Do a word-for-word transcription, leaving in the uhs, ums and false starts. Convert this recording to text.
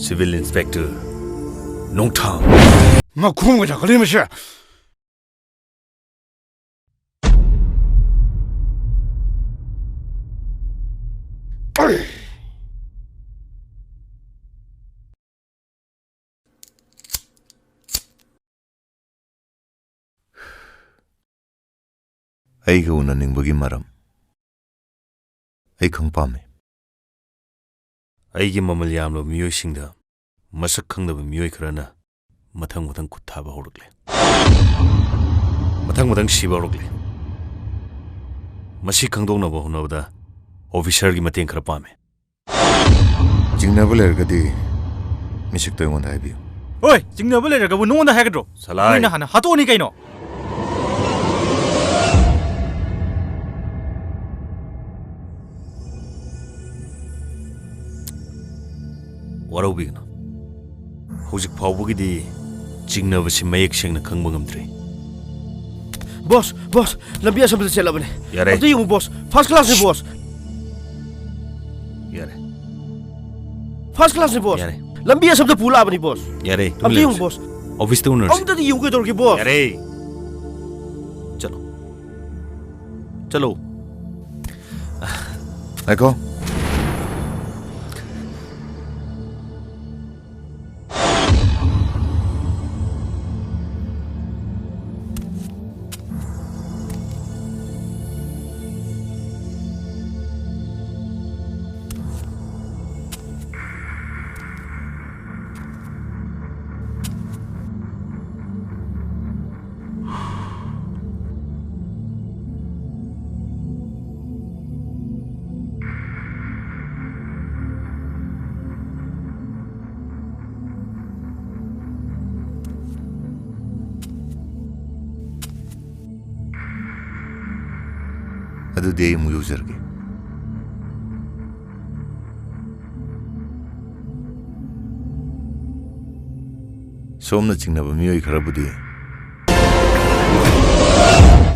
Civil Inspector ꯅꯣꯡꯊꯥꯡ꯫ ꯃꯈꯣꯡꯒ ꯆꯥꯈꯠꯂꯤ ꯃꯁꯦ꯫ ꯑꯩꯒ ꯎꯅꯅꯤꯡꯕꯒꯤ ꯃꯔꯝ ꯑꯩ ꯈꯪ ꯄꯥꯝꯃꯤ꯫ ꯑꯩꯒꯤ ꯃꯃꯜ ꯌꯥꯝꯂꯕ ꯃꯤꯑꯣꯏꯁꯤꯡꯗ ꯃꯁꯛ ꯈꯪꯗꯕ ꯃꯤꯑꯣꯏ ꯈꯔꯅ ꯃꯊꯪ ꯃꯊꯪ ꯈꯨꯠ ꯊꯥꯕ ꯍꯧꯔꯛꯂꯦ꯫ ꯃꯊꯪ ꯃꯊꯪ ꯁꯤꯕ ꯍꯧꯔꯛꯂꯦ꯫ ꯃꯁꯤ ꯈꯪꯗꯣꯛꯅꯕ ꯍꯣꯠꯅꯕꯗ ꯑꯣꯐꯤꯁꯔꯒꯤ ꯃꯇꯦꯡ ꯈꯔ ꯄꯥꯝꯃꯦ꯫ ꯆꯤꯡꯅꯕ ꯂꯩꯔꯒꯗꯤ ꯃꯤꯁꯛꯇꯣ ꯑꯩꯉꯣꯟꯗ ꯍꯥꯏꯕꯤꯌꯨ꯫ ꯍꯣꯏ, ꯆꯤꯡꯅꯕ ꯂꯩꯔꯒꯕꯨ ꯅꯉꯣꯟꯗ ꯍꯥꯏꯒꯗ꯭ꯔꯣ? ꯁꯂꯥꯏ꯫ ꯅꯣꯏꯅ ꯍꯥꯟꯅ ꯍꯥꯠꯇꯣꯛꯑꯅꯤ ꯀꯩꯅꯣ꯫ ꯋꯥꯔꯧꯕꯤꯒꯅꯨ꯫ ꯍꯧꯖꯤꯛ ꯐꯥꯎꯕꯒꯤꯗꯤ ꯆꯤꯡꯅꯕꯁꯤ ꯃꯌꯦꯛ ꯁꯦꯡꯅ ꯈꯪꯕ ꯉꯝꯗ꯭ꯔꯤ꯫ ꯕꯣꯁ, ꯕꯣꯁ, ꯂꯝꯕꯤ ꯑꯁꯣꯝꯗ ꯆꯦꯜꯂꯕꯅꯦ꯫ ꯌꯥꯔꯦ꯫ ꯑꯝꯇ ꯌꯦꯡꯉꯨ ꯕꯣꯁ, ꯐꯥꯔꯁ ꯀ꯭ꯂꯥꯁꯅꯦ ꯕꯣꯁ꯫ ꯌꯥꯔꯦ꯫ ꯐꯥꯔꯁ ꯀ꯭ꯂꯥꯁꯅꯦ ꯕꯣꯁ꯫ ꯌꯥꯔꯦ꯫ ꯂꯝꯕꯤ ꯑꯁꯣꯝꯗ ꯄꯨ ꯂꯥꯛꯑꯕꯅꯤ ꯕꯣꯁ꯫ ꯌꯥꯔꯦ, ꯇꯨꯃꯤꯟ ꯑꯝꯇ ꯌꯦꯡꯉꯨ ꯂꯩꯌꯨꯁꯦ꯫ ꯕꯣꯁ꯫ ꯑꯣꯐꯤꯁꯇ ꯎꯅꯔꯁꯤ꯫ ꯑꯝꯇꯗꯤ ꯌꯦꯡꯉꯨ ꯀꯩꯗꯧꯔꯒꯦ ꯕꯣꯁ? ꯌꯥꯔꯦ꯫ ꯆꯠꯂꯣ꯫ ꯆꯠꯂꯣ꯫ ꯉꯥꯏꯈꯣ꯫ ꯑꯗꯨꯗꯤ ꯑꯩ ꯑꯃꯨꯛ ꯌꯧꯖꯔꯒꯦ꯫ ꯁꯣꯝꯅ ꯆꯤꯡꯅꯕ ꯃꯤꯑꯣꯏ ꯈꯔꯕꯨꯗꯤ